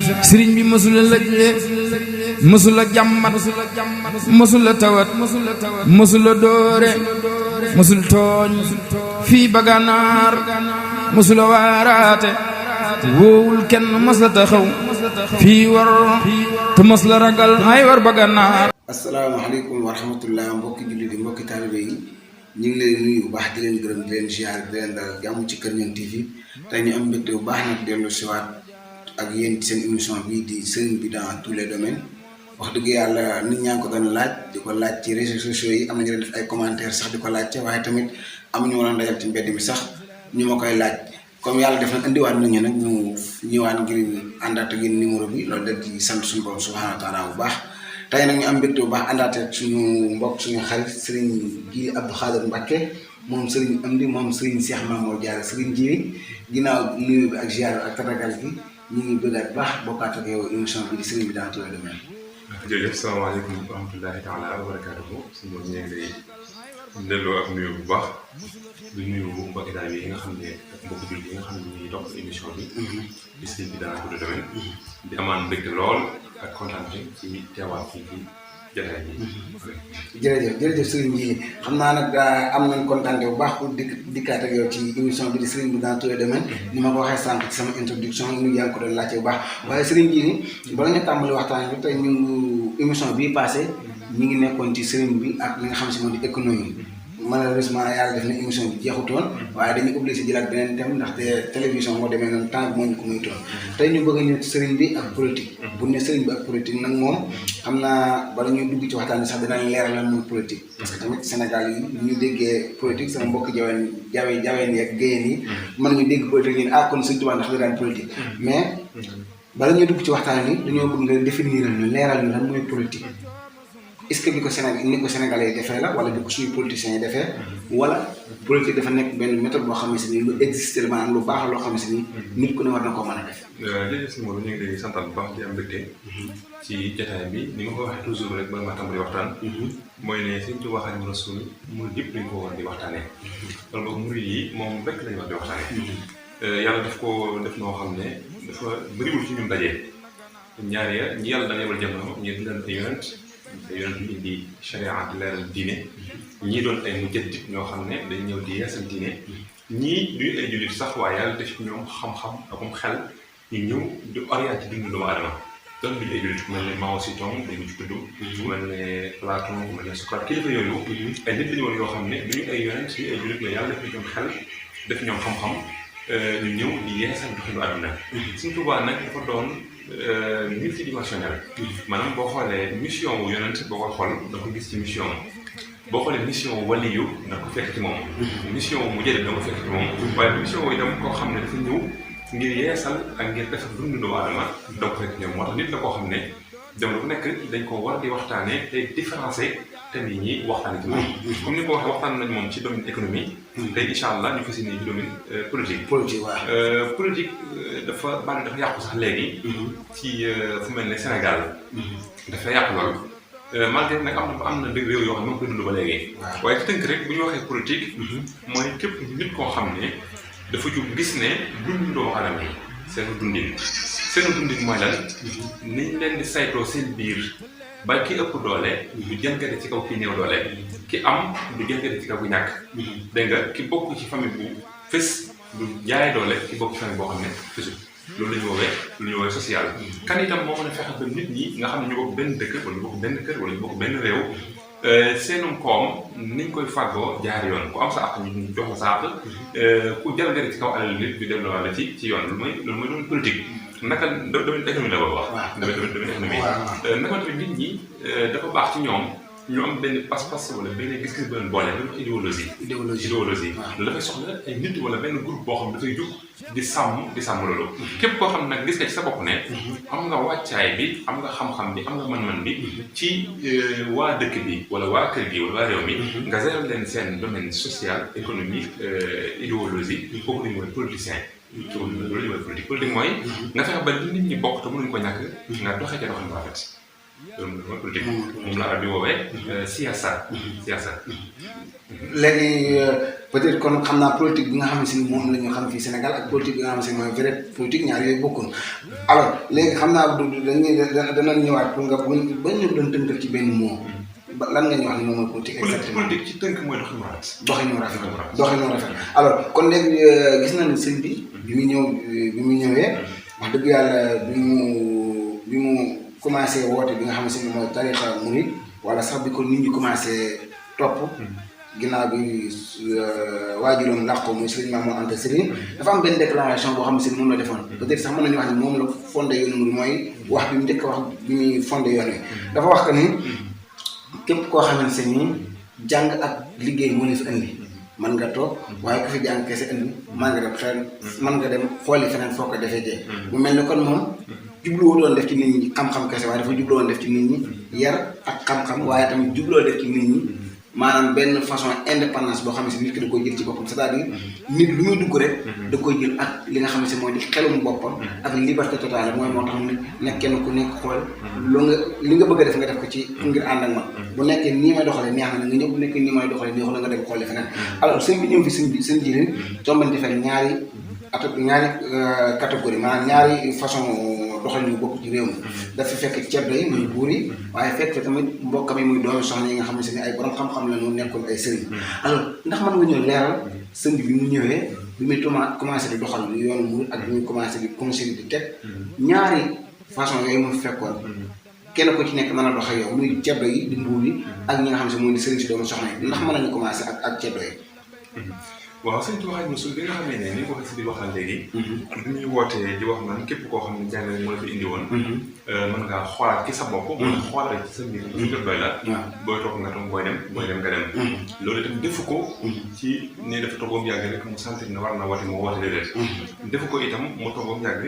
sëriñ bi mësula lëjle mësula jàmmat mësula tawat mësula doore mësul tooñ fii ba gànnaar mësula waaraate woowul kenn mës la taxaw fii war te mës la ragal ay war ba gànnaar. asalaamaaleykum wa rahmatullah mbokki jullit yi mbokki taalibe yi ñu ngi leen nuyu bu baax di leen gërëm di leen ziar di leen dalal jàmm ci Kër Niang TV tey ñu am mbégte bu baax nag dellu siwaat ak yéen ci seen émission bii di sëriñ bi dans tous les domaines. wax dëgg yàlla nit ñaa ngi ko doon laaj di ko laaj ci réseaux sociaux yi am na ñu leen def ay commentaires sax di ko laajte waaye tamit amuñu woon dajal ci mbedd mi sax ñu ma koy laaj comme yàlla def na indiwaat nañu nag ñu ñëwaat ngir àndaat ak yéen numéro bi loolu da di sant suñu borom subhanahu wa taala bu baax. tey nag ñu am mbégte bu baax àndaat ak suñu mbokk suñu xarit sëriñ Jili Abdou Khader Mbacke moom sëriñ Amdi moom sëriñ Cheikh Mamour Diarra sëriñ Jili ginnaaw nuyu bi ak ziar ak tatagal gi ñu ngi bëggaat baax bokkaat ak yow émission bi di sëriñ bi dans tous les domaines. jërëjëf salaamaaleykum wa rahmatullahi taala wa barakaatuhu suñu ñu ngi lay delloo ak nuyu bu baax di nuyu mbokki daal yi nga xam ne ak mbokki jullit yi nga xam ne ñu ngi topp émission bi di sëriñ bi dans tous les domaines di amaan mbégte lool ak kontaan ci teewaat fii ci jataay bi. jërëjëf sëriñ bi xam naa nag am nañ kontaan bu baax pour dikkaat ak yow ci émission bi di sëriñ bi dans tous les domaines ni ma ko waxee sànq ci sama introduction ñu yaa ngi ko doon laajte bu baax waaye sëriñ bi ni bala ñu tàmbali waxtaan bi tey ñu émission bii passé ñu ngi nekkoon ci sëriñ bi ak li nga xam si moo di économie malheureusement yàlla def na émission bi jeexutoon waaye dañuy obligé jëlaat beneen thème ndaxte télévision moo demee noonu temps bi moo ñu ko muy toon tey ñu bëgg a ñëw ci sëriñ bi ak politique bu ne sëriñ bi ak politique nag moom xam naa bala ñuy dugg ci waxtaan bi sax dinañ leeral lan mooy politique parce que tamit Sénégal yi ñu déggee politique sama mbokk jaween yeeg géyeen yi mën nañu dégg politique ñun kon Sëriñ Tuubaa ndax da daan politique mais bala ñuy dugg ci waxtaan bi dañoo bëgg nga définir ñu leeral ñu lan mooy politique. est-ce que ni ko Sénégalais yi defee la wala bi ko suñu politiciens yi defee wala politique dafa nekk benn méthode boo xam ne si ni lu existé maanaam lu baax loo xam ne si ni nit ku ne war na koo mën a def. jërëjëf si Modou ñu ngi lay santal bu baax di am mbégte ci jotaay bi ni ma ko waxee toujours rek ba ma tàmbali waxtaan. mooy ne Sëriñ Tuubaa Xaadimu Rasuul murid yëpp dañu ko war di waxtaanee. wala boog murid yi moom rek lañu war di waxtaanee. yàlla daf ko def noo xam ne dafa bëriwul ci ñun daje ñaar ya ñi yàlla da yebal jamono ñi di leen ay yonent bi indi charia di leeral diine ñii doon ay mujaddid ñoo xam ne dañ ñëw di yeesal diine ñii duñu ay jullit sax waaye yàlla def ci ñoom xam-xam akum xel ñu ñëw di orienté dundu doomu aadama doon duñu ay jullit ku mel ne Mao Zedong dañu ci tudd ku mel ne Platon ku mel ne Socrate kilifa yooyu ay nit lañu woon yoo xam ne duñu ay yonent duñu ay jullit la yàlla def ci ñoom xel def ñoom xam-xam ñu ñëw di yeesal doxinu àdduna Sëriñ Tuubaa nag dafa doon multidimensionnel maanaam boo xoolee mission wu yonent boo ko xool da ko gis ci mission boo xoolee mission wu waliyu da ko fekk ci moom mission wu mujaddid da ko fekk ci moom waaye mission wu itam koo xam ne dafa ñëw ngir yeesal ak ngir defar dundu doomu aadama da ko fekk ci ñoom moo tax nit la koo xam ne jamono bu nekk dañ ko war di waxtaanee tey différencier thèmes yi ñuy waxtaanee ci moom comme ni ko waxee waxtaan nañu moom ci domaine économie tey incha allah ñu fas yéene ci domaine politique waaw politique dafa yàqu sax léegi ci fu mel ne Sénégal dafa yàqu lool malgré nag am na dëgg réew yoo xam ne moom koy dund ba léegi waaye ci tënk rek bu ñu waxee politique mooy képp nit koo xam ne dafa jug gis ne dundu doomu aadama yi seen dundin mooy lan niñ leen di saytoo seen biir ba ki ëpp doole du jëngate ci kaw ki néew doole ki am du jëngate ci kaw ki ñàkk dégg nga ki bokk ci famille bu fës du jaay doole ki bokk ci famille boo xam ne fësul loolu la ñu woowee social kan itam moo mën a fexe ba nit ñi nga xam ne ñu bokk benn dëkk wala ñu bokk benn kër wala ñu bokk benn réew seenum koom niñ koy fàggoo jaar yoon ku am sa àq ñu jox la sa àq ku jalgati ci kaw alal nit ñu delloo la ci yoon loolu mooy doon politique naka domaine économie la boobu wax domaine économie naka tamit nit ñi dafa baax ci ñoom ñu am benn pas-pas wala benn gis-gis bu leen boole dañu wax idéologie loolu dafay soxla ay nit wala benn groupe boo xam ne dafay jug di sàmm loolu képp koo xam ne nag gis nga ci sa bopp ne am nga wàccaay bi am nga xam-xam bi am nga mën-mën bi ci waa dëkk bi wala waa kër gi wala waa réew mi nga gérer leen seen domaine social économique idéologie kooku dañu mooy politicien loolu la ñuy politique mooy nga fexe ba li nit ñi bokk te mënuñ ko ñàkk nga doxee ca doxin bu rafet loolu mooy politique moom la arab di woowee siyaasa siyaasa. léegi peut-être kon xam naa politique bi nga xam si moom la ñu xam fii Sénégal ak politique bi nga xam si mooy vrai politique ñaar yooyu bokkul alors léegi xam naa dana ñëwaat pour nga ba ñu doon tënkal ci benn mot lan nga ñu wax ne moom mooy politique exactement. politique ci tënk mooy doxinu rafet. doxinu rafet alors kon léegi gis nañu sëñ bi bi mu ñëwee wax dëgg yàlla bi mu commencé woote bi nga xam ne mooy tarixa murid wala sax bi ko nit ñi commencé topp ginnaaw bi waajuram làqu muy Sëriñ Mamour Anta Sali dafa am benn déclaration boo xam ne moom la defoon peut-être sax mën nañu wax ne moom la fondé yoon murid mooy wax bi mu njëkk wax bi muy fondé yoon wi dafa wax que ni képp koo xamante ni jàng ak liggéey moo la fi indi mën nga toog waaye ku fi jàng kese indi mën nga dem xooli feneen foo ko defee jee mu mel ni kon moom jubluwul woon def ci nit ñi xam-xam kese waaye dafa jubluwoon def ci nit ñi yar ak xam-xam waaye tamit jubloo def ci nit ñi maanaam benn façon indépendance boo xam ne si nit ki da koy jël ci boppam c'est-à-dire nit lu muy dugg rek da koy jël ak li nga xam ne si mooy di xelum boppam ak liberté totale mooy moo tax nit nekk kenn ku nekk xool li nga bëgg a def nga def ko ci ngir ànd ak man bu nekkee nii may doxalee neex na nga ñëw bu nekkee nii may doxalee neexu la nga dem xooli feneen alors sëñ bi ñëw fi sëñ jiri tombante fekk ñaari catégorie maanaam ñaari façon doxalin yu bokk ci réew mi dafa fekk ceddo yi muy buur yi waaye fekk tamit mbokkam yi muy doomi soxna yi nga xam ne ay borom xam-xam la ñu nekkoon ay sëriñ alors ndax mën nga ñëw leeral sëñ bi mu ñëwee bi muy commencé di doxal yoonu murid ak bi muy commencé di conseiller di teg ñaari façon yooyu mu fekkoon kenn ko ci nekk mën a doxee yow muy ceddo yi di mbuur yi ak ñi nga xam ne mooy di sëriñ si doomi soxna yi ndax mën nañu commencé ak ceddo yi waaw sëñ Tuubaa Xaadimu Rasuul bi nga xamee ne ni ko waxee si biir waxtaan léegi bi ñuy wootee di wax naan képp koo xam ne jàngale moo la fi indi woon mën ngaa xoolaat ci sa bopp mën a xoolaat ci sa mbir lu jot doy la booy toog nga toog booy dem nga dem loolu itam defu ko ci ne dafa toog ba mu yàgg rek mu sentir ne war na woote mu woote déedéet defu ko itam mu toog ba mu yàgg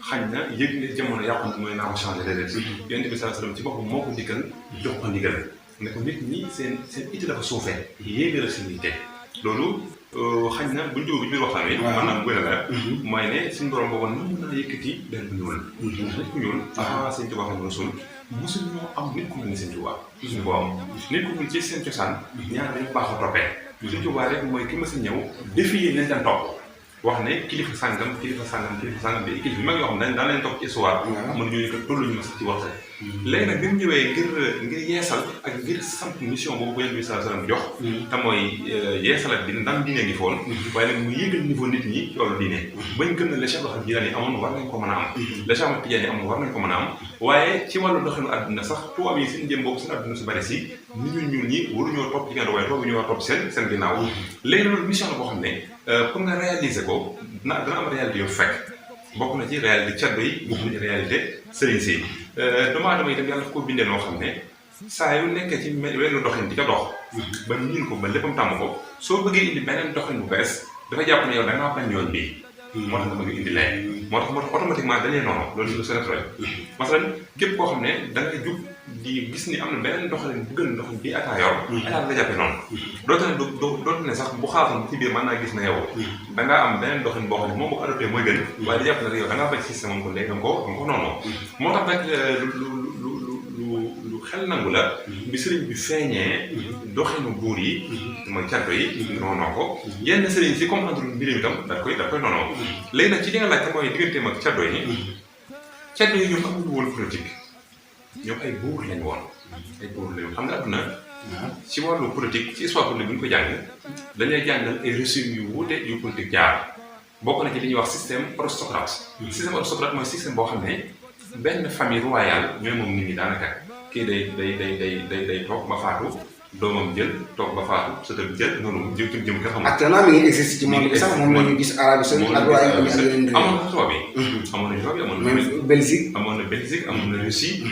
xañ na yëg ne jamono yàqu na mooy naa ko changé déedéet Yonent bi sallallahu alayhi wasallam ci boppam moo ko dikkal jox ko ndigal ne ko nit ñi seen itti dafa suufee yéegal seen yitte loolu xañ na buñ jógee biir waxtaan wi maanaam gën a la mooy ne suñu borom boobu na mën naa yëkkati benn bu ñuul nit ku ñuul Sëñ Tuubaa Xaadimu Rasuul mosuñ ñoo am nit ku mel ni Sëñ Tuubaa mosuñu ko am nit ku ñuul ci seen cosaan ñaar dañu baax a toppee Sëñ Tuubaa rek mooy ki ma sa ñëw défier nañ daan topp wax ne kilifa sàngam bi kilifa yu mag yoo xam ne daan leen topp ci histoire mën ñu ko tollu ñu ma sax ci waxta léegi nag bi mu ñëwee ngir yeesal ak ngir samp mission boobu ko Yonent bi sallallahu alayhi wasallam jox te mooy yeesal ak dina ndam diine ngi foon waaye nag mu yëgal niveau nit ñi ci wàllu diine bañ gëm ne la Cheikh Ahmad Tidiane yi amoon war nañ ko mën a am la Cheikh Ahmad Tidiane yi amoon war nañ ko mën a am waaye ci wàllu doxinu àdduna sax tubaab yi seen jëm boobu seen àdduna su bari si nit ñu ñuul ñi waruñoo topp ci gànnaar waaye topp ñu war topp seen ginnaaw léegi loolu mission la boo xam ne pour nga réaliser ko dana am réalité yoo fekk bokk na ci réalité caddo yi bokk na ci réalité sëriñ si doomu aadama yi tam yàlla ko bindee noo xam ne saa yu nekkee ci wenn doxin di ca dox ba miin ko ba léppam tàmm ko soo bëggee indi beneen doxin bu bees dafa jàpp ne yow da ngaa bañ yoon bii moo tax nga bëgg indi leen moo tax automatiquement dañuy noonu loolu si lu c'est naturel masalan képp koo xam ne da nga jub di gis ni am na beneen doxalin bu gën doxalin bii état yor état la jàppee noonu dootu ne sax bu xaatoon ci biir mën naa gis ne yow da ngaa am beneen doxalin boo xam ne moom bu ko adopté mooy gën waaye di jàpp ne yow da ngaa bañ système am ko léegi danga ko noonu moo tax nag lu xel nangu la bi sëriñ bi feeñee doxinu buur yi mooy caddo yi noonoo ko yenn sëriñ si comprendre mbir mi tam da koy noonoo léegi nag ci li nga laaj te mooy digganteem ak caddo yi ñoom amuñu woon politique ñoom ay buur lañ woon xam nga adduna ci wàllu politique ci histoire politique bu ñu ko jàng dañuy jàngal ay régime yu wuute yu politique jaar bokk na ci li ñuy wax système aristocrate mooy système boo xam ne benn famille royale ñooy moom nit ñi daanaka kii day toog ba faatu doomam jël toog ba faatu sëtam jël noonu jëm nga xam. actuellement mi ngi existe ci monde bi sax moom la ñu gis Arabie Saoudite ak Royaume-Uni ak yeneen réew. amoon na tubaab yi. amoon na Belgique. amoon na Russie.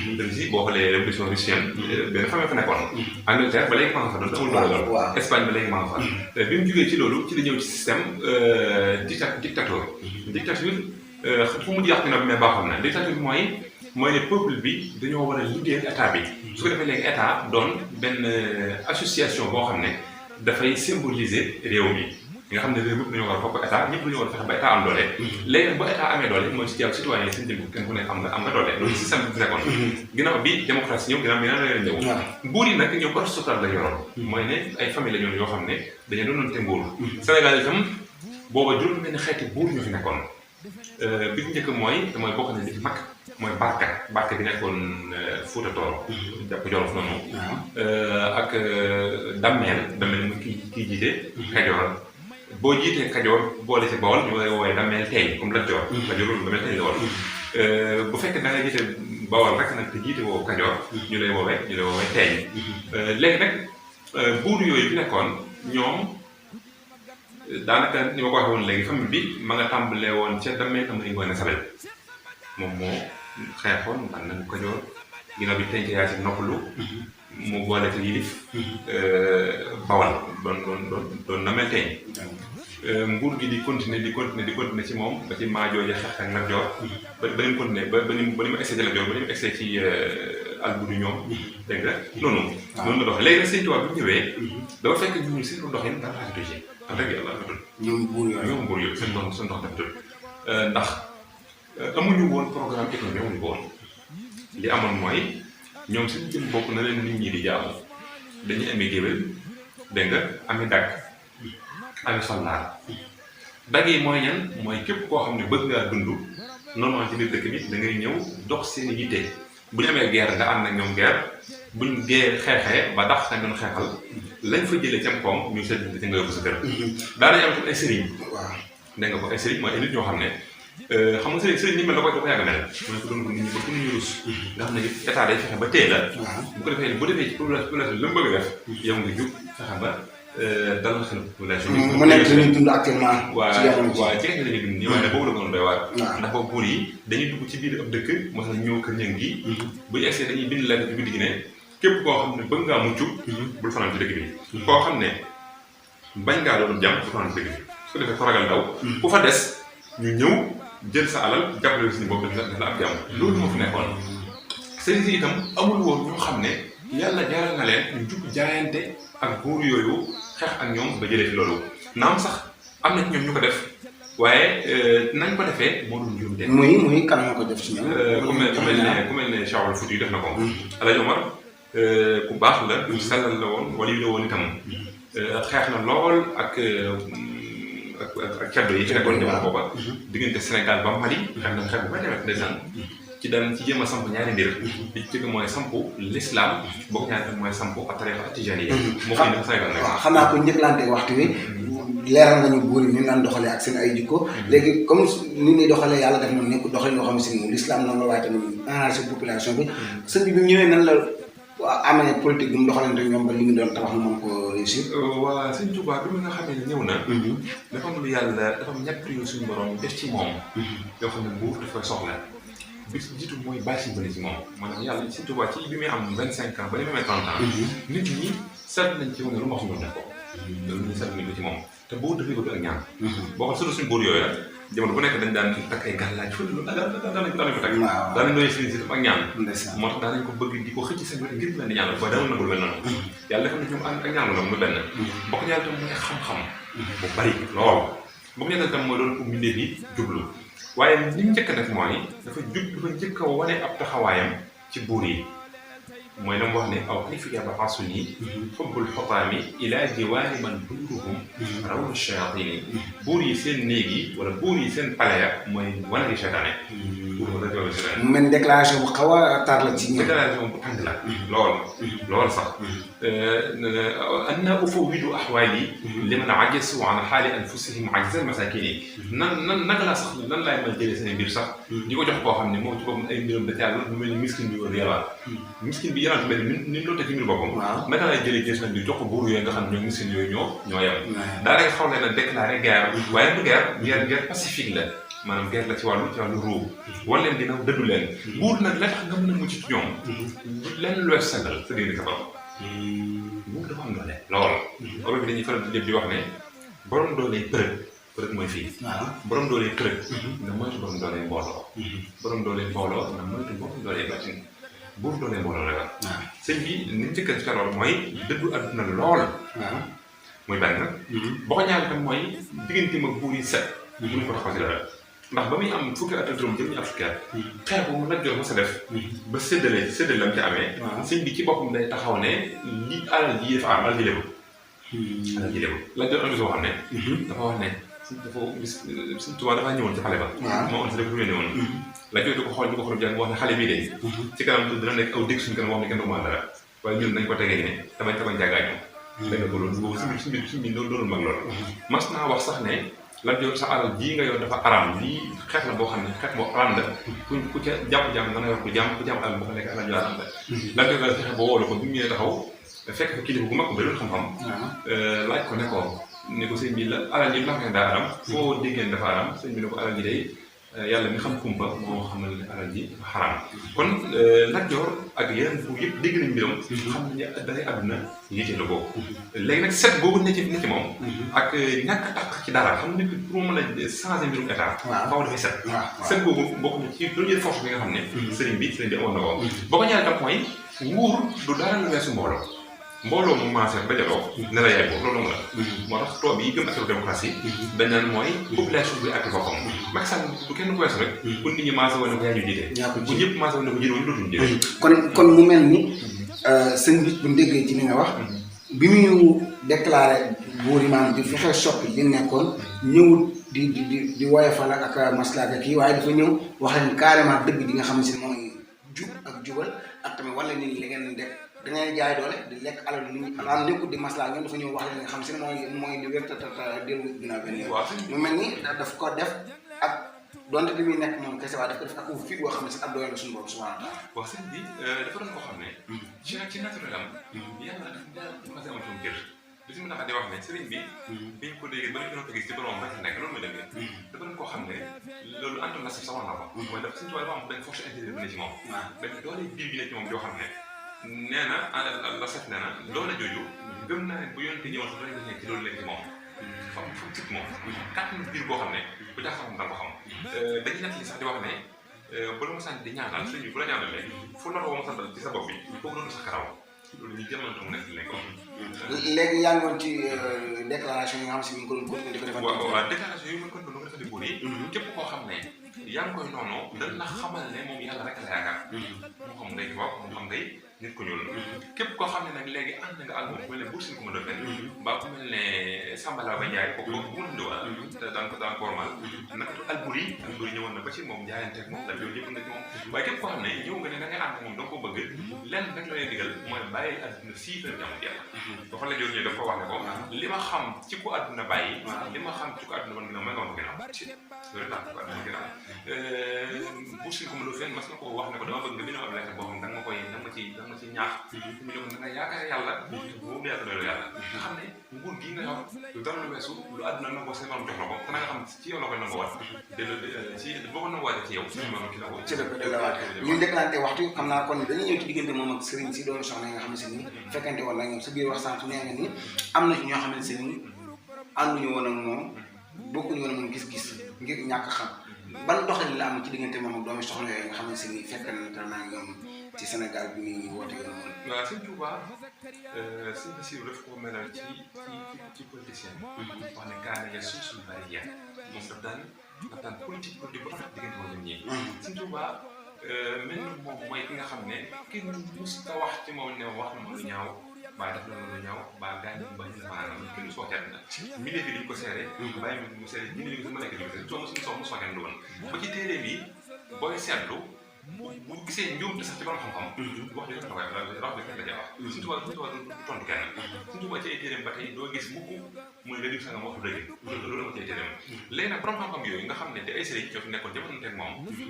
boo xoolee révolution russienne benn famille fa nekkoon. Angleterre ba léegi maa nga fa doon amul doole lool. Espagne ba léegi maa nga fa. bi mu jógee ci loolu ci la ñëw ci système dictature. dictature fu mu yàq na mais baaxoon na dictature mooy ne peuple bi dañoo war a liggéeyal état bi su ko defee léegi état doon benn association boo xam ne dafay symboliser réew mi nga xam ne réew yëpp dañoo war a bokk état ñëpp dañoo war a fexe ba état am doole léegi nag bu état amee doole mooy ci jàll citoyen yi seen jëm kenn ku nekk am nga doole loolu système bi nekkoon ginnaaw bi démocratie ñëw ginnaaw bi yeneen ñëw buur yi nag ñoom aristote la yoroon mooy ne ay famille la ñoon yoo xam ne dañu doon te nguur Sénégal itam booba juróom benn xeeti buur ñoo fi nekkoon bi ci njëkk mooy bokk na li ci mag mooy barka bi nekkoon Fuuta Tooro jàpp Jolof noonu ak dammeel mu kii jiite Kajoor boo jiitee Kajoor boole ci Bawol ñu lay woowee dammeel teeñ comme Lat Joor Kajoor loolu dammeel teeñ la woon bu fekkee da nga jiite Bawol rek nag te jiite woo Kajoor ñu lay woowee teeñ léegi nag buur yooyu fi nekkoon ñoom daanaka ni ma ko waxee woon léegi famille bi ma nga tàmbalee woon ca dammeel Amari Ngoone Sabel moom moo xeexoon man nañu Kajoor ginnaaw bi tënk yaa ci noppalu mu boole ci yilif Bawal doon na mel teeñ nguur gi di continuer ci moom ba ci Maajooja xeex ak Lat Joor ba ni mu continuer ba ni mu egsee ci Lat Joor ba ni mu egsee ci Alboury ñoom dégg nga noonu la doxee léegi nag Sëñ Tuubaa bi mu ñëwee dafa fekk ñu seen doxin dafa rafetlu wax dëgg yàlla rafetul ñoom buur yooyu seen dox rafetul ndax amuñu woon programme économique amuñu ko woon li amoon mooy ñoom suñu jëm bopp na leen nit ñi di jaamu dañuy amee géwél dégg nga ami dagg ami soldaar dagg yi mooy ñan mooy képp koo xam ne bëgg ngaa dund normalement ci biir dëkk bi da ngay ñëw dox seen yitte bu ñu amee guerre nga ànd ak ñoom guerre buñ xeexee ba dax nañ doon xeexal lañ fa jëlee cam koom ñu seetlu ci nga yóbbu sa kër daanañu am tam ay sëriñ waaw dégg nga ko ay sëriñ mooy ay nit ñoo xam ne xam nga sëriñ ni mel da ko yàgg mel mooy ko doon ko nit ñi ba ku ñu rus nga xam ne état day fexe ba téye la bu ko defee bu defee ci population la mu bëgg a def yow nga jug fexe ba dalal xel population mu nekk li ñuy dund actuellement waaw ci la ñuy dund nii waaye nag boobu la ko doy waar ndax boobu buur yi dañuy dugg ci biir ab dëkk mos na ñëw kër ñëng gi bu ñu egsee dañuy bind lettre ci biir gi ne képp koo xam ne bëgg ngaa mucc bul fanaan ci dëkk bi koo xam ne bañ ngaa doon jàmm bul fanaan ci dëkk bi su ko defee ko ragal daw ku fa des ñu ñëw jël sa alal jàppale suñu bopp daf la ab jàmm loolu moo fi nekkoon sëriñ si itam amul woon ñoo xam ne yàlla jaaral na leen ñu jug jaayante ak buur yooyu xeex ak ñoom ba jëlee fi loolu naam sax am na ci ñoom ñu ko def waaye nañ ko defee moo doon njuumte muy kan moo ko def ci ñoom ku mel ne Cheikh Oumar Foutiyou def na ko Alaaji Omar ku baax la ku sellal la woon wala yu la woon itam xeex na lool ak caddo yi fi nekkoon jamono booba diggante Sénégal ba Mali xam na xeex bu may demee ndeysaan ci daan ci jéem a samp ñaari mbir li ci jëkk mooy samp l'islam boo ko ñaari tam mooy samp ak tariqa tijaniyya moo ko indi Sénégal nag xam naa ko njëkkalante waxtu wi leeral nga ñu buur yi ni naan doxalee ak seen ay jikko léegi comme ni ñuy doxalee yàlla def na nekk doxalin yoo xam ne si moom l'islam noonu la waaye tamit enragé population bi sëñ bi ñëwee nan la amee politique bi mu doxalante ñoom ba li ñu doon tabax mën ko réussir waa Sëñ Tuubaa bi mu nga xamee ne ñëw na dafa am lu yàlla dafa am ñett yu suñu borom def ci moom yoo xam ne buur daf koy soxla bi ci jiitu mooy bàyyi si bëri ci moom maanaam yàlla Sëñ Tuubaa ci bi muy am 25 ans ba ni muy amee 30 ans nit ñi seet nañ ci moom ne lu ma wax ñu def ko loolu ñu seet nañ ko ci moom te buur dafay bëgg ak ñaan boo xam surtout suñu buur yooyu la jamono bu nekk dañ daan takk ay gàllaaj fu lu daanañ ko takk daanañ doon sëriñ si ak ñaan moo tax daanañ ko bëgg di ko xëcc seen wet ngir leen di ñaanal waaye daawul nangul mel noonu yàlla defal na ñoom ak ñaan la mu benn bokk ñaar tam mooy xam-xam bu bari lool bokk ñaar tam mooy doon ko mbindeef yi jublu waaye li mu njëkk a def mooy dafa njëkk a wane ab taxawaayam ci buur yi mooy dama wax ne aw kayfa yab'asuni xubbul xutaami ilaa jiwaari man duuruhum rawdu shayaatini buur yi seen néeg yi wala buur yi seen palais ya mooy wane gi seytaane mu mel ni déclaration bu xaw a tar la ci ñoom déclaration bu tàng la lool sax anna ufawwidu ahwaali liman ajasu an xaali anfusihim ajzal masakini naka laa sax lan laay mën jëlee seen mbir sax di ko jox koo xam ne moom ci boppam ay mbiram da caa lu mel ni miskin bi wala yàlla miskin bi yàlla mel ni loolu te ci mbir boppam naka laay jëlee jël seen mbir jox ko buur yooyu nga xam ne ñoom miskin yooyu ñoo yem daanaka xaw leen a déclaré guerre waaye du guerre pacifique la maanaam guerre la ci wàllu ruu wala leen dina dëddu leen buur nag la tax nga mën a mucc ci ñoom lenn lu wees sagal sa diggante sa bopp buur dafa am doole lool olof bi dañuy faral di wax ne borom doole përëg mooy fii borom doole përëg nga moytu borom doole mbooloo borom doole mbooloo nga moytu borom doole baatin buur doole mbooloo la sëñ bi ni mu njëkk a ci lool mooy dëddu àdduna lool muy benn. boo ko ñaareel tam mooy diggante ma buur yi set. mënuñ ko taxaw ci dara ndax ba muy am fukki at ak juróom jëm ñu am fukki at. xeex bu mu Lat Joor mos a def. ba séddale lam ci amee. sëñ bi ci boppam day taxaw ne li alal ji dafa am alal ji lébu. alal ji lébu Lat Joor am na soo xam ne. dafa wax ne dafa gis Sëñ Tuubaa dafa ñëwoon ci xale ba. moo on si dafa yónnee woon. Lat Joor di ko xool di ko xool jàng wax ne xale bii de. ci kanam tuuti dina nekk aw dégg suñu kanam wax ne kenn du ma dara waaye ñun nañ ko tegee ne tabañ jàggaañu. dégg nga ko loolu boobu suñu loolu mag loolu. mas naa wax sax ne Lat Joor sa alal jii nga yor dafa araam lii xeex la boo xam ne xeex boo araam la ku ca jàmm dana yor ku jàmm alal boo ko nekk alal ju araam la. Lat Joor daal fexe ba woolu ko bi mu ñëwee taxaw fekk fa kilifa bu mag ko ba doon xam-xam. laaj ko ne ko sëñ bi la alal ji la daa araam foo déggee dafa araam sëñ bi ne ko alal ji day yàlla mi xam kumpa moo xamal ne alal ji dafa xaraam kon Lat Joor ak yeneen bu yëpp dégg nañ mbiram xam ne dafay àdduna yite la boobu léegi nag set boobu ne ci moom ak ñàkk a tax ci dara xam ne pour mu mën a changer mbirum état faaw dafay set boobu bokk na ci première force bi nga xam ne sëriñ bi amoon na ko boo ko ñaaree tam mooy nguur du dara lu weesu mbooloo mu maase dajaloo ne la yaay boobu loolu la moo tax tubaab yi gëm affaire démocratie dañ naan mooy population bi ak boppam Macky Sall du kenn ku weesu rek bu nit ñi maase woon ne ko yaa ñu jiite bu ñëpp maase woon ne ko jëloo dootuñu jiite kon mu mel ni sëñ bi bu déggee ci li nga wax bi mu déclaré buur yi maanaam di fexe soppi li nekkoon ñëwut di woyofal ak maslaka kii waaye dafa ñëw wax leen carrément dëgg di nga xam ne si mooy jub ak jubal ak tamit wala nit ñi li ngeen def da ngay jaay doole di lekk alal nit ñi maanaam nekkul di maslaa ngeen dafa ñëw wax leen nga xam si mooy li wér dellu ginnaaw benn mu mel ni daf ko def ak donte li muy nekk moom kese waaye daf ko def ak fit boo xam ne si ab doole la suñu borom subhanahu wa taala waaw sëñ bi dafa doon koo xam ne ci naturel am yàlla dafa commencé am ci moom jër li si mën a di wax ne sëriñ bi biñ ko déggee ba ñu ko gis ci borom rek nekk loolu mooy dëgg dafa doon koo xam ne loolu anton na si sawoon na ko mooy dafa suñu tubaab dafa am benn force intérieure bi ne ci moom benn doole biir bi ne ci moom joo xam ne nee na la set nee na doole jooju gëm naa ne bu yonte ñëwoon sax doole nekk ci loolu léegi ci moom fa mu tëj moom kàttan biir boo xam ne bu jaaxal da nga ko xam dañuy nekk li sax di wax ne bu la ma sant di ñaanal sëñ bi bu la ñaanalee fu la ko ma santal ci sa bopp bi foofu doon sa karaw loolu ñu jamono mu nekk lañ ko léegi yaa ngi woon ci déclaration yi nga xam si ñu ngi ko doon continuer di ko defal waaw déclaration yi mën ko doon defal buur yi képp koo xam ne yaa ngi koy noonu dañ la xamal ne moom yàlla rek la yaakaar moo xam day wax moo xam day nit ko ñuul képp koo xam ne nag léegi ànd nga ak moom ku mel ne Buur Sine Coumba Ndoffène mbaa ku mel ne Samba Laobé Ndiaye kooku bu mu ndiwaa daan ko formal naka tu Alboury ñëwoon na ba ci moom jaayanteeg moom daal yooyu yëpp nga ci moom waaye képp koo xam ne ñëw nga ne da ngay ànd moom da nga ko bëgg lenn rek la lay digal mooy bàyyi àdduna sii fër jàmm yàlla dafa la joon ñëw daf ko wax ne ko li ma xam ci ku àdduna bàyyi li ma xam ci ku àdduna wan ginnaaw may nga ma ko ginnaaw loolu tax ko àdduna ginnaaw Buur Sine Coumba Ndoffène mas na ko wax ne ko dama bëgg nga bindoo ab lettre boo xam ne da nga ci ñaax mu ne ko da nga yaakaar yàlla boobu yaakaar doylu yàlla nga xam ne nguur gi nga yor lu dara lu weesu lu àdduna nangoo seen maam jox la ko te nga xam ci yow la koy nangoo waat ci boo ko nangoo waatee ci yow maanaam ki la ko ci la ko delloowaat ñu déclaré waxtu xam naa kon dañuy ñëw ci diggante moom ak sëriñ si doon soxna yi nga xam ne si nii fekkante woon na ñoom sa biir wax sànq nee nga ni am na ci ñoo xam ne si nii ànduñu woon ak moom bokkuñu woon ak moom gis-gis ngir ñàkk xam ban doxalin la am ci diggante moom ak doomi soxna yooyu nga xam ne si nii fekkante naa ñoom ci Sénégal bi muy woote yoon moom. waaw sëñ Touba sëñ Bassirou daf ko melal ci politicien wax ne kaana ya suñ bari ya moom daf daan politique bu rafet diggante woon ñoom ñii sëñ Touba mel ni moom mooy ki nga xam ne kenn mës ta wax ci moom ne wax na ma lu ñaaw baa def na ma lu ñaaw baa gaañ ba ñu maanaam kenn soo kenn milieu bi dañ ko seere bàyyi mu seere ñu ne ma nekk di ko seere mu soo kenn du woon ba ci téere bi booy seetlu bu gisee njuumte sax ci borom xam-xam wax dëgg la wax dëgg la wax suñu tubaab du tontu kenn suñu tubaab ci ay téeréem ba tey doo gis mukk muy la diw sangam wax dëgg loolu ma ci ay téeréem léegi nag borom xam-xam yooyu nga xam ne te ay sëriñ ñoo fi nekkoon jamono teg moom bu ñu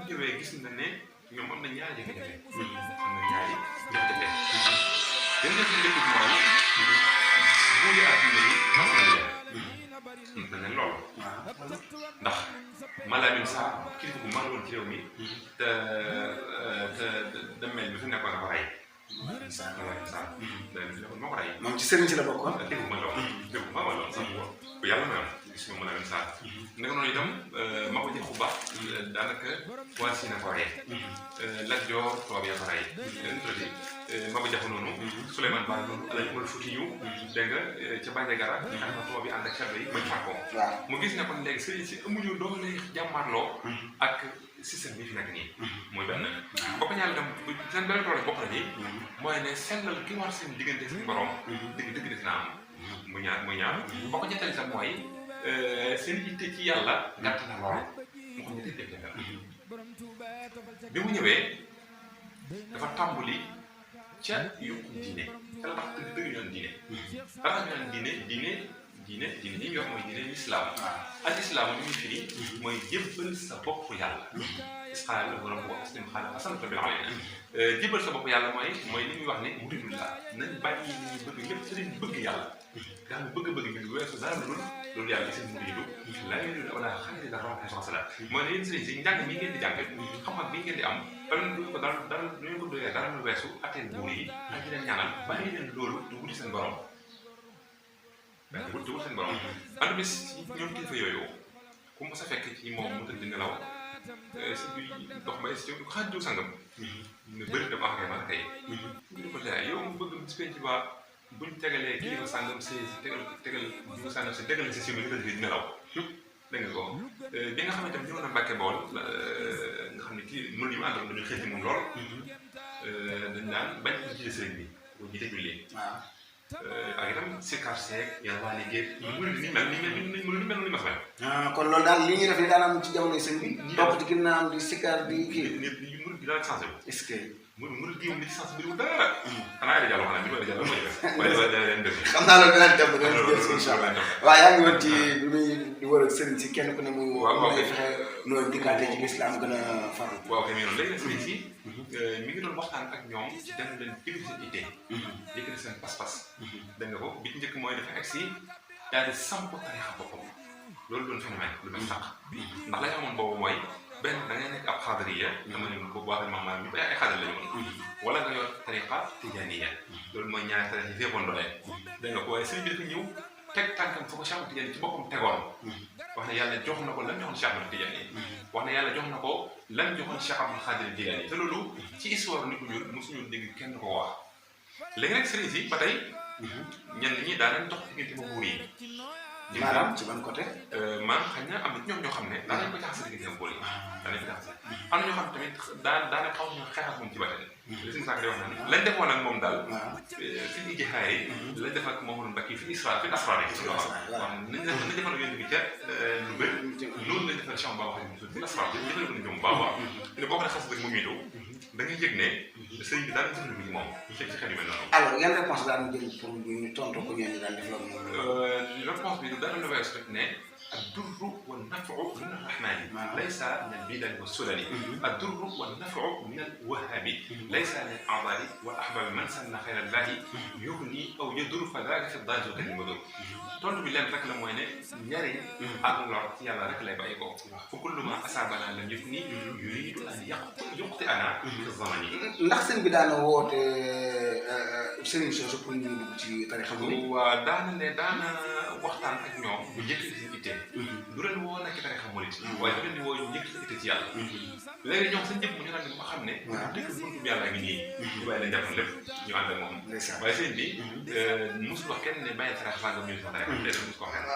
ñëwee gis na ne ñoom am na ñaari jafe-jafe yenn def ci dëkk bi mooy buuri àdduna yi mas na leen dañ leen loolu ndax Malamine Sarr kilifa bu mag woon ci réew mi te mel bi fi nekkoon dafa rey Malamine Sarr moo ko rey moom ci sëriñ si la bokkoon déggu ma lool sax bu yàlla mayoon gis nga mën a leen saal naka noonu itam ma ko jël xuba daanaka waa Sina ko rey Lat Joor tubaab ya ko rey ma ko jaxu noonu Souleymane Ba noonu Alaaji Umar Fuuti yu dégg nga ca Bandiagara am na tubaab yi ànd ak caddo yi bañ fàkkoo mu gis ne kon léegi sëriñ si amuñu doole jàmmaarloo ak système bi fi nekk nii mooy benn bokk ñaar itam seen benn problème bokk na ni mooy ne sellal ki war seen diggante seen borom dëgg dëgg na am mu ñaar bokk ñetteel itam mooy seen yitte ci yàlla gàtt na lool mu xam ne dëgg la bi mu ñëwee dafa tàmbali ca yokku diine te la tax dëgg ñu naan diine dara ñu naan diine ñi ñu wax mooy diine lislaam al islaam ñu ngi firi mooy jébbal sa bopp yàlla isxaal la borom wax aslim xaala asantu bil alayna jébbal sa bopp yàlla mooy li ñuy wax ne muridullah nañ bàyyi li ñu bëgg lépp sëriñ bëgg yàlla nga xam ne bëgg-bëgg bi weesu dara loolu yàlla seen muridu laa yuridu wala xayri dara wax na sala mooy ne yéen sëriñ si njàng mi ngeen di jàng xam-xam bi ngeen di am balen du ko dara ñu ko doyee dara lu weesu atteen buur yi ak di leen ñaanal bàyyi leen loolu du wuti seen borom wut seen borom ànd bis ñoom kilifa yooyu ku mos a fekk ci moom mu tëdd nelaw si bi dox ba si ko xaaj diw sangam ne bëri dama xam ne man kay ñu ko jaay yow mu bëgg bis penc ba buñ tegalee kilifa sangam si tegal diw sangam si tegal si simu tëdd di nelaw dégg nga ko bi nga xamante ne ñëw na Mbàkke Bawol nga xam ne kii mën yu àndal dañu xëy ci moom lool dañ naan bañ ko jiite sëriñ bi ko jiite julli ak itam sikar seeg yàlla waa liggéey ni mel ni mas mel kon loolu daal li ñuy def ni daan am ci jamonoy sëñ bi topp ci ginnaaw di sikar di kii murid gi daal changé wu est-ce que murid gi moom li ci changé bi dara xanaa ay jàll xanaa bi jàll mooy def xam naa loolu dinañ dem dinañ ci jël incha allah waaw yaa ngi woon ci bi muy di war ak sëriñ si kenn ku ne muy lay fexe loolu dikkaatee ci lislaam gën a faru waaw kay noonu léegi nag sëriñ si mi ngi doon waxtaan ak ñoom ci dem leen yëkkati seen itte yëkkati seen pas-pas dégg nga ko bi ci njëkk mooy dafa egsi daal di samp tarixa boppam loolu doon phénomène lu mel sàq ndax la ñu amoon boobu mooy benn da ngay nekk ab xaadariya dama ne ko waxal maam mi ba ay xaadar la ñu woon wala nga yor tarixa tijaaniya loolu mooy ñaari tarixa yi fekkoon doole dégg nga ko waaye sëriñ bi dafa ñëw teg tànkam fa ko Cheikh Ahmad Tidiane ci boppam tegoon wax ne yàlla jox na ko lan joxoon Cheikh Ahmad Tidiane wax ne yàlla jox na ko lan joxoon Cheikh Abdul Xaadir Jilaani te loolu ci histoire nit ku ñuul mosuñu dégg kenn ko wax léegi nag sëriñ si ba tey ñenn ñi daan nañ dox diggante ba buur yi maanaam ci ban côté maanaam xëy na am na ñoom ñoo xam ne daan nañ ko jaxase diggante ak buur yi daan nañ ko jaxase am na ñoo xam tamit daana xaw ñu xeex ak moom ci ba tey li suñu sànq di wax naan lañ defoon ak moom daal fi ñu jixaay lañ def ak Mouhamadou Mbacke fi Isra fi asrar yi suñu wax nañ defoon ak yéen bi ca lu bëri loolu lañ defal Cheikh Baba Xadim fi asrar bi jëfale ko ni ñoom baax baax ne boo ko ne xas rek mu miitu da ngay yëg ne sëriñ bi daal jëfandikoo ci moom ci xeet yu mel noonu alors yan réponse daal jël pour ñu tontu ko ñooñu daal def loolu moom réponse bi dara la weesu rek ne الدر والنفع من الرحمن ليس من البدن والسلل الدر والنفع من الوهاب ليس للأعضاء والأحباب من سن خير الله يغني أو يضر فذاك في الضاج كالمدر tontu bi leen rek la mooy ne njariñ ak lor ci yàlla rek lay bàyyi ko fa kullu ma asaabana lam yufni yuridu an yuqti ana fi zamani ndax sëñ bi daana woote sëriñ soosu pour ñu dugg ci tarixa bi waaw daana waxtaan ak ñoom bu njëkkati seen itte du leen woo nekk tarixa murit waaye du leen di woo njëkkati seen itte ci yàlla léegi ñoom seen jëpp ñu naan ba xam ne dëkk buntu bi yàlla ngi nii ñu bàyyi leen jàppoon lépp ñu ànd ak moom waaye sëñ bi musul wax kenn ne bàyyi tarixa sàngam ñu sax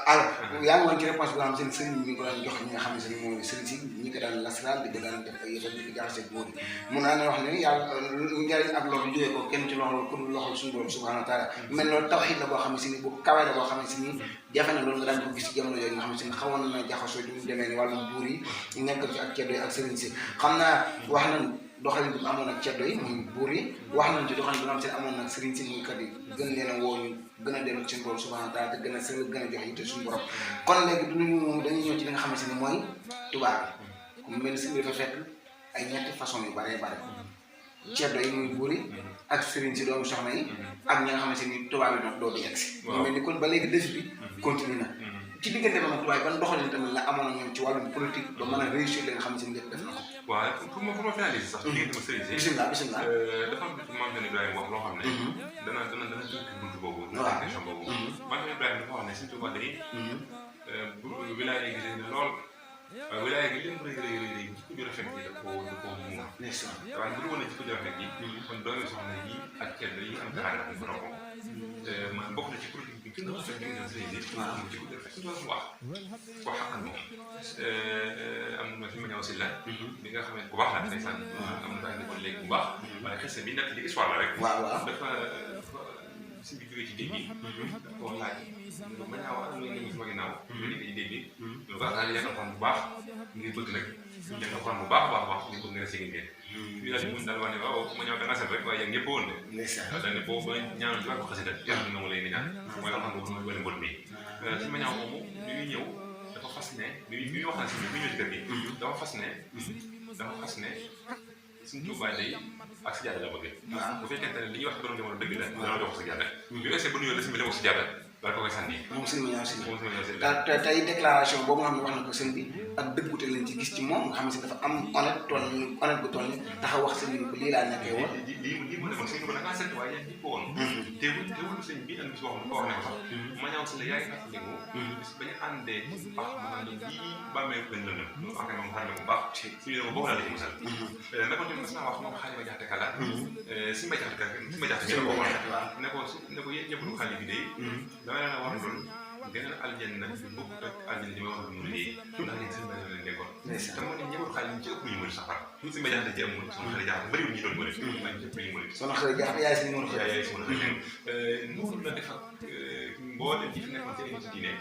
alors yaa ngi woon ci réponse bi nga xam seen sëriñ bi ko daan jox ñi nga xam ne seen mooy sëriñ si ñi ko daan lasaraan di ko daan def ay yëfal di ko jaxase góor yi mun naa ne wax ne yàlla njariñ ak loolu jógee ko kenn ci loxol ku loxol suñu borom subhanahu wa taala mel loolu tawxiid la boo xam ne si ni bu kawee la boo xam ne si ni jafe na loolu nga daan ko gis ci jamono yooyu nga xam ne si ni xawoon na jaxasoo du mu demee ni wàllum buur yi nekk fi ak ceddo yi ak sëriñ si xam naa wax nañ doxalin bi amoon ak ceddo yi muy buur yi wax nañ ci doxalin bi nga xam seen amoon nag sëriñ si muy kat yi gën leen a woo ñu gën a dellu seen borom subhanahu wa taala te gën a sell gën a jox yitte suñu borom kon léegi duñu dañuy ñëw ci li nga xam ne si ni mooy tubaab bi comme mel ni si dafa fekk ay ñetti façon yu bare bare ceddo yi muy buur yi ak sëriñ si doomu soxna yi ak ñi nga xam ne si ni tubaab yi nag doo di yegsi ñu mel ni kon ba léegi def bi continue na ci diggante ba nag tubaab ban doxalin tamit la amoon na ñoom ci wàllum politique ba mën a réussir li nga xam ne si ni lépp def na ko waaw pour ma finaliser sax diggante ma sëriñ si bisimilah bisimilah dafa am maam Cheikh Ibrahima wax loo xam ne dana tënk buntu boobu question boobu maam Cheikh Ibrahima dafa wax ne suñu tubaab day bu wilaaya gi leen lool waaye wilaaya gi leen rëy jikko ju rafet ji da koo muur waaye bu dul woon jikko ju rafet ji kon doomi soxna yi ak kenn yi am kaara bu borom man bokk na ci politique bi gën a rafet bi nga sëy bi am jikko ju rafet doon wax xaqan moom am na fi ma ñëw si la bi nga xam ne bu baax la ndeysaan am na andi ko léegi bu baax waaye xese bi nekk li histoire la rek dafa si bi jógee ci géej gi dafa wax laaj ma ñaaw am na ñu sama ginnaaw ñu nekk ci géej gi ñu baax daal yàggal xam bu baax ngir bëgg nag yàggal xam bu baax ngir bëgg nga segi ngeen fii daal mun daal wax ne waaw ma ñëw da nga set rek waaye yéen ñëpp woon de daal ne boobu ba ñaanal ci wàllu xasida yàlla na ma lay ni ñaan mooy xam boobu mooy wala mbot mi si ma ñaaw moomu bi ñuy ñëw dafa fas ne bi ñu wax na si bi ñëw ci kër gi dafa fas ne suñu Tuubaa day ak si jaada la bëgg bu fekkente ne li ñuy wax borom jamono dëgg la dama jox si jaada bi essayé ba nuyoo la si bi si jaada daal ko koy sànni moom sëñ ma ñaaw si tey déclaration boobu nga xam ne wax na ko sëñ bi ak dëggute lañ ci gis ci moom nga xam ne si dafa am honnête bu toll ni taxaw wax sëñ bi ko lii laa nekkee woon lii moo nekkoon sëñ bi ko da ngaa seet waaye yéen ñi ko woon teewul sëñ bi andi si wax ko wax ne ko sax ma ñaaw si la yaa ngi fàttaliku bis ba ñu àndee ci baax ma naan lii bàmmee lañ la nëb wax ne moom xam ne bu baax suñu ne ko boobu laa la ci musal nekkoon tamit mas naa wax moom xaali ma jaxte kala si ma jaxte ngeen ko wax ne ko yéen ñëpp du xaali bi day dama leen a war lool geneen aljanna bokk ak aljanna ji ma wax mu liggéey ndax yéen seen mbéy leen nekkoon te moo ne ñëpp xaali ñu ci ëpp ñu mën safar si ma jaxte ci amul sama xarit jaxte bëriwul ñu doon mën waaye ñëpp ñu mën sama xarit jaxte yaay si numéro yaay si numéro noonu la def ak mboolem ñi fi nekkoon ci ay diine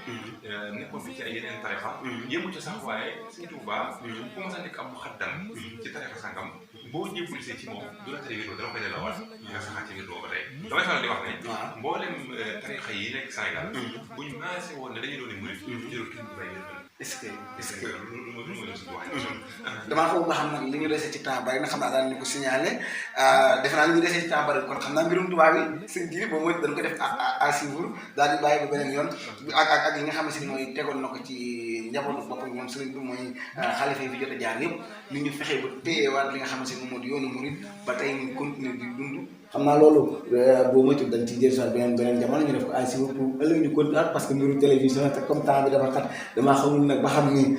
nekkoon fi ci ay yeneen tarixa yëmu ci sax waaye Sëñ Tuubaa ku ma sa nekk am xaddam ci tarixa sangam boo jébbulisee ci moom du la tere wér dala koy delloowaat nga saxaat ci wér ba tey damay faral di wax ne mboolem tarixa yi nekk Sénégal buñ maasee woon ne dañuy doon murid jërul kenn du bàyyi wér est-ce que loolu mooy suñu wax damaa foog nga xam nag li ñu desee ci temps bari na xam naa daal ñu ko signalé defe naa li ñu desee ci temps bari kon xam naa mbirum tubaab yi sëñ ji boobu mooy dañ ko def à suivre daal di bàyyi ba beneen yoon ak yi nga xam ne si mooy tegoon na ko ci njabootu boppam ñoom sëriñ bi mooy xalifa yi fi jot a jaar yëpp ni ñu fexee ba téyewaat li nga xam ne si moom moo di yoonu murid ba tey ñu continuer di dund xam naa loolu boo moytuwul dañ ciy jël soit beneen jamono ñu def ko à suivre pour ëllëg ñu continuer parce que mbirum télévision te comme temps bi dafa xat damaa xamul nag ba xam ni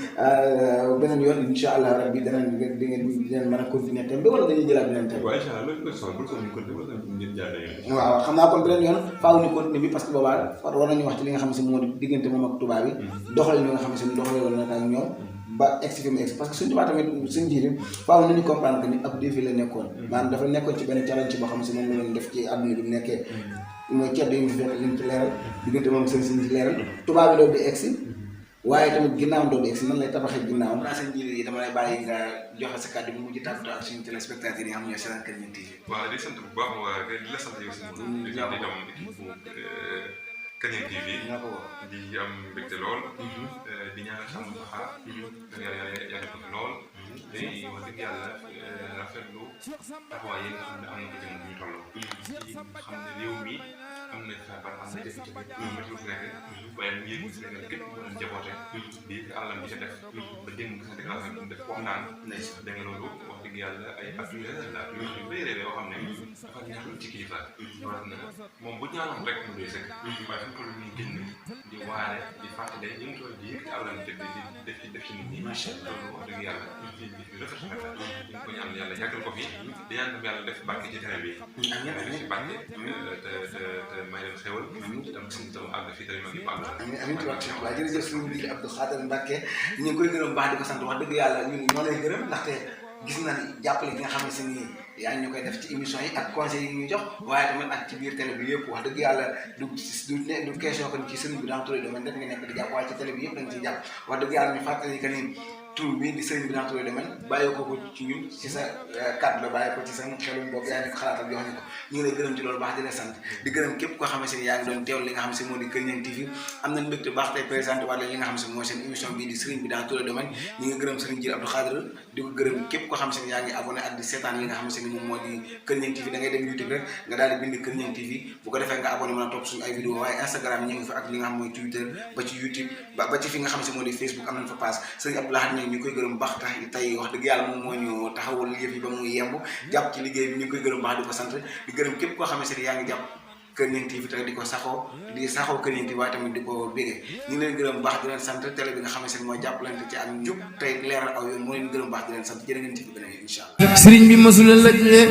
beneen yoon incha allah rabbi dinañ mën a continuer thème bi wala dañuy jëlaat beneen thème. waaw incha allah loolu koy soxla bu soxla ñu continuer wala ñu jaar yoon. waaw xam naa kon beneen yoon faaw ñu continuer bi parce que boobaa war nañu wax ci li nga xam ne si moo di diggante moom ak tubaab yi doxalin li nga xam ne si doxalee woon na ak ñoom ba egsi fi mu egsi parce que suñu tubaab tamit suñu jiitu faaw nañu comprendre que ni ab défi la nekkoon maanaam dafa nekkoon ci benn challenge boo xam ne si moom la doon def ci àdduna bi mu nekkee mooy ceddo yi mu fekk li mu ci leeral diggante moom seen si leeral tubaab yi doon di egsi waaye tamit ginnaawam doon di egsi nan lay tabaxee ginnaawam naa seen jiitu yi dama lay bàyyi nga joxe sa kàddu bu mujj tàggatoo ak suñu téléspectateurs yi nga xam ne ñoo seetaan Kër Ñeen TV. waaw di sant bu baax waa di la sant yow si moom di sant itam équipe bu Kër Ñeen TV di am mbégte lool di ñaanal xam nga xaar yàlla ko fi lool day wax dëgg yàlla rafetlu taxawaay yi nga xam ne am na ko jëm bu ñu toll ci xam ne réew mi am na feebar am na jafe-jafe météo fi nekk waaye mu yëg Sénégal képp ku doon jaboote di àllam bi ca def ba démb sa déclaration bi def waxtaan da nga loolu wax dëgg yàlla ay at yu la yu bëri yoo xam ne dafa ñaaxul ci kilifa war na moom bu ñaanoon rek mu doy sëkk waaye fi mu toll nii génn di waare di fàttale ñu ngi toll di yëkkati àllam bi di def ci nit ñi loolu wax dëgg yàlla di rafet nag ñu ko ñaan yàlla yàggal ko fi di ñaan tam yàlla def barke ci télé bi def ci barke te may leen xewal tam suñu tam àgg fii tamit ma ngi àgg amiin waaw jërëjëf suñu bi Abdou Khader Mbacke ñu ngi koy gërëm baax di ko sant wax dëgg yàlla ñun ñoo lay gërëm ndaxte gis na ni jàppale gi nga xam ne si nii yaa ngi ñu koy def ci émission yi ak conseils yi ñuy jox waaye tamit ak ci biir télé bi yëpp wax dëgg yàlla du question que ci sëriñ bi dans tous les domaines rek nga nekk di jàpp waaye ci télé bi yëpp dañ ciy jàpp wax dëgg yàlla ñu fàttali que ni tur bi di sëriñ bi dans tous les domaines bàyyi ko ci ñun ci sa kàddu la bàyyi ko ci sa xelum bopp yaa ngi ko xalaatal jox ñu ko ñu ngi lay gërëm ci loolu baax di la sant di gërëm képp koo xam ne si yaa ngi doon teewal li nga xam ne si moo di Kër Ñeen TV am nañ mbégte baax tey présenté waat li nga xam ne si mooy seen émission bii di sëriñ bi dans tous les domaines ñu ngi gërëm sëriñ Jiir Abdou Khader di ko gërëm képp koo xam ne si yaa ngi abonné ak di seetaan li nga xam ne si moom moo di Kër Ñeen TV da ngay dem YouTube rek nga daal di bind Kër Ñeen TV bu ko defee nga abonné mën a topp suñu ay vidéo waaye Instagram ñu ngi fa ak li nga xam mooy Twitter ba ci YouTube ba ci fi nga xam ne si moo di Facebook am nañ fa page sëriñ Abdou Lahad ñu koy gërëm baax tax tey wax dëgg yàlla moom moo ñu taxawul yëf yi ba muy yemb jàpp ci liggéey bi ñu ngi koy gërëm baax di ko sant di gërëm képp koo xam ne si yaa ngi jàpp Kër Ñang TV te di ko saxoo Kër Ñang TV waaye tamit di ko bégee ñu ngi leen gërëm baax di leen sant télé bi nga xam ne mooy jàppalante ci ak njub tey leeral aw yoon moo leen gërëm baax di leen sant jërë ngeen ci beneen incha allah. sëriñ bi mësula lëjee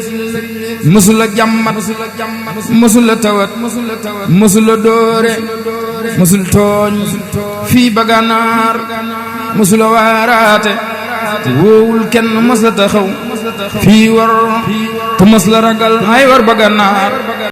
mësula jàmmat mësula tawat mësula dóore mësul tooñ fii ba gànnaar mësula waaraate woowul kenn mës la taxaw fii war te mës la ragal ay war ba gànnaar